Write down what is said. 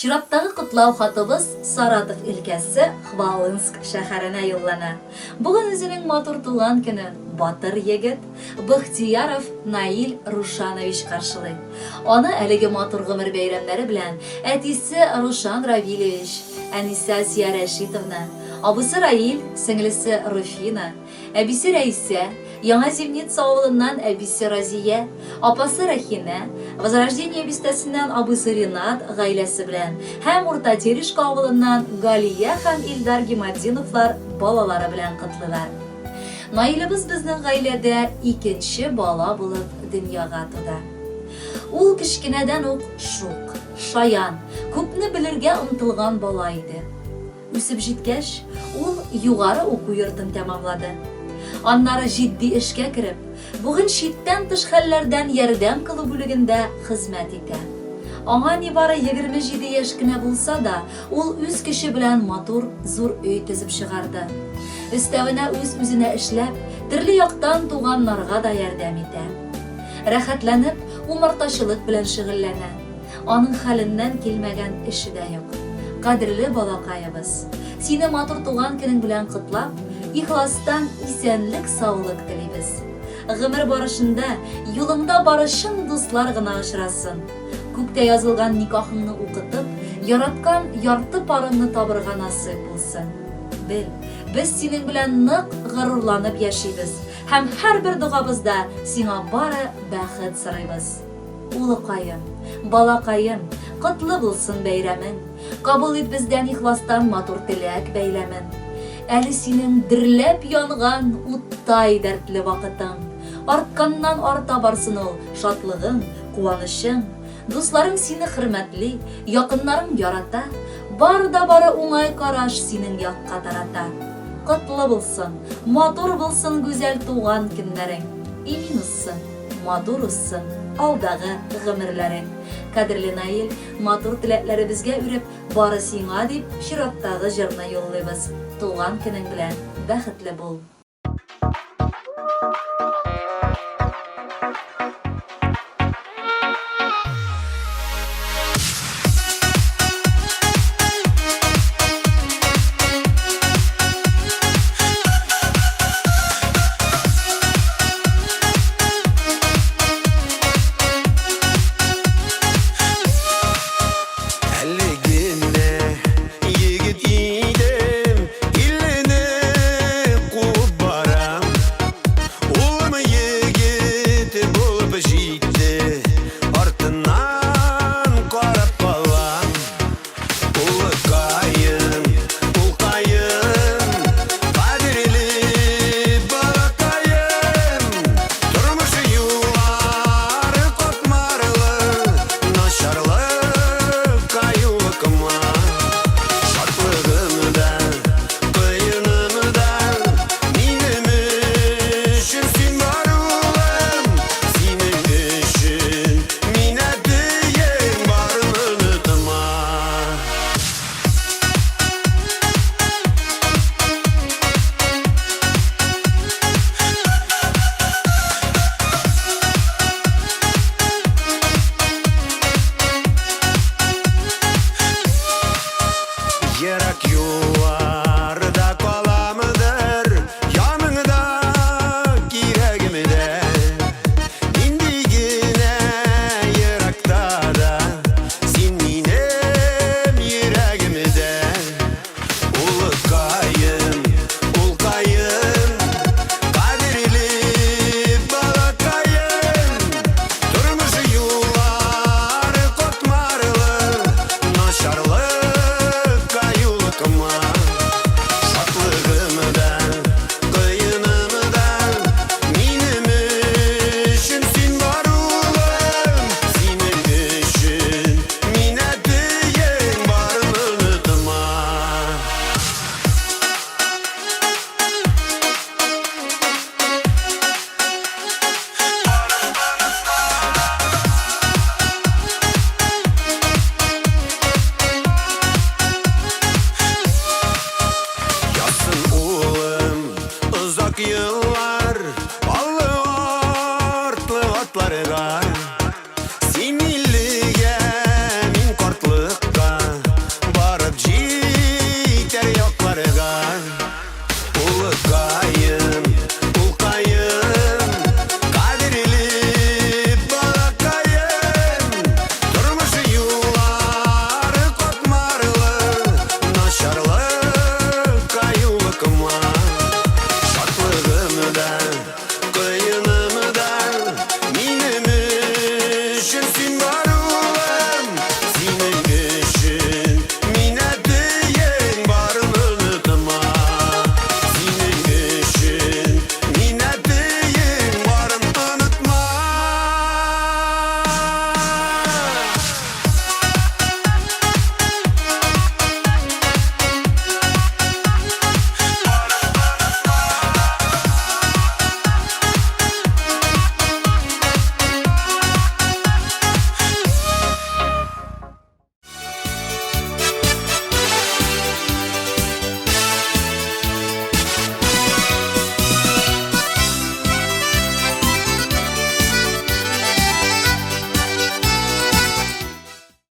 Чираттагы котлау хатыбыз Саратов өлкәсе Хвалынск шәһәренә юллана. Бүген үзенең матур туган көнен батыр егет Бахтияров Наил Рушанович каршылый. Аны әлеге матур гомер бәйрәмнәре белән әтисе Рушан Равилевич, әнисе Асия Рәшитовна, абысы Раил, сеңлесе Руфина, Әбисе Рәисә, Яңа Зимница авылыннан әбисе Разия, апасы Рәхимә, Возрождение бистәсеннән абыйсы Ринат гаиләсе белән һәм Урта Терешка авылыннан Галия һәм Илдар Гиматдиновлар балалары белән котлыйлар. Наилебез безнең гаиләдә икенче бала булып дөньяга туды. Ул кечкенәдән ук шук, шаян, күпне белергә омтылган бала иде. Үсеп җиткәч, ул югары уку йортын тәмамлады. Аннары җитди эшкә кереп, бүген читтән тыш хәлләрдән ярдәм кылу бүлегендә хезмәт итә. Аңа нибары 27 яшь кенә булса да, ул үз көче белән матур зур өй төзеп чыгарды. Өстәвенә үз-үзенә эшләп, төрле яктан туганнарга да ярдәм итә. Рәхәтләнеп, умартачылык белән шөгыльләнә. Аның хәленнән килмәгән эше дә юк. Кадерле балакаебыз! Сине матур туган көнең белән котлап, ихластан исәнлек-саулык телибез. Гомер барышында юлыңда бары чын дуслар гына очрасын. Күктә язылган никахыңны укытып, яраткан ярты парыңны табырга насыйп булсын. Бел, без синең белән нык горурланып яшибез һәм һәрбер догабызда сиңа бары бәхет сорыйбыз. Улыкаем, балакаем, котлы булсын бәйрәмең. Кабул ит бездән ихластан матур теләк бәйләмен. Әле синең дөрләп янган уттай дәртле вакытың. Артканнан арта барсын ул шатлыгың, куанычың. Дусларың сине хөрмәтли, якыннарың ярата, бар да бары уңай караш синең якка тарата. Котлы булсын, матур булсын гүзәл туган көннәрең. Имин узсын. Матур узсын алдагы гомерләрең. Кадерле Наил, матур теләкләребезгә үреп, бары сиңа дип чираттагы җырны юллыйбыз. Туган көнең белән, бәхетле бул!